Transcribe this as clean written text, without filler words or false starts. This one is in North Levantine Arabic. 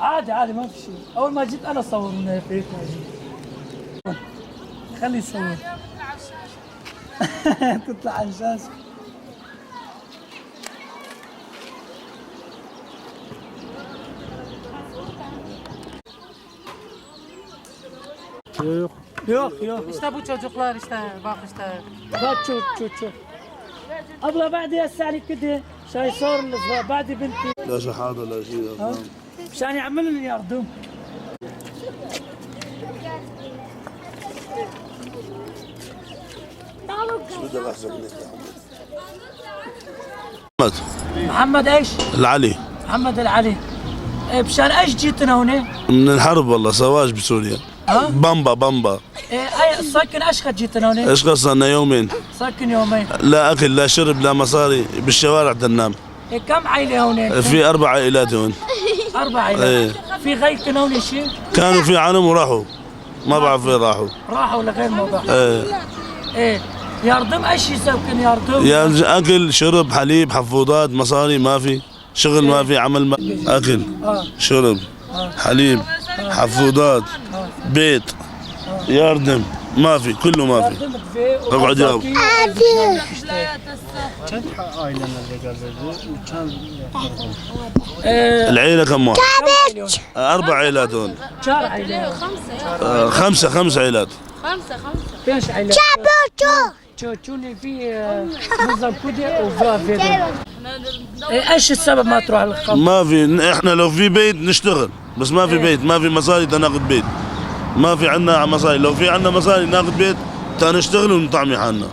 عادي عادي ما في شيء. اول ما جيت انا صورنا هيك ما جيت. خلي يصور. تطلع على الشاشه. Yok. Yok yok. İşte bu çocuklar işte bak işte. Bak çok çok çok. Abla بعدي هسه عليك كده مشان يصور الصغار بعدي بنتي. لا شحاته لا شيء. مشان يعملوا لي ياخذوه. شو بدك احسن منك يا محمد؟ محمد ايش؟ العلي. محمد العلي. إيه، مشان ايش جيتنا هنا؟ من الحرب والله، سواج بسوريا. ها؟ بامبا بامبا. إيه، اي ساكن اشخاص جيتنا هنا؟ ايش قصة يومين؟ ساكن يومين. لا اكل لا شرب لا مصاري، بالشوارع تنام. إيه، كم عائلة هون؟ في 4 عائلات هون. 4 عائلات. إيه. في غيركن هون شيء؟ كانوا في عالم وراحوا، ما بعرف وين راحوا. راحوا لغير موضوع. ايه. ايه يرضم ايش يسوكن يرضم؟ يا اكل شرب حليب حفوضات مصاري ما في، شغل ما في، عمل ما اكل شرب حليب حفوضات بيت يردم ما في، كله ما في. اقعد يا أبو. Çend ailelerle geldi? Çend العيلة كم واحد؟ 4 عائلات هون. چار عائلات. 5 عائلات. 5 عائلات. شو شو اللي في نظام كودي وفي ايش السبب ما تروح الخط؟ ما في، احنا لو في بيت نشتغل، بس ما في بيت، ما في مصاري تناخذ بيت. ما في عندنا مصاري، لو في عندنا مصاري ناخذ بيت تنشتغل ونطعمي حالنا.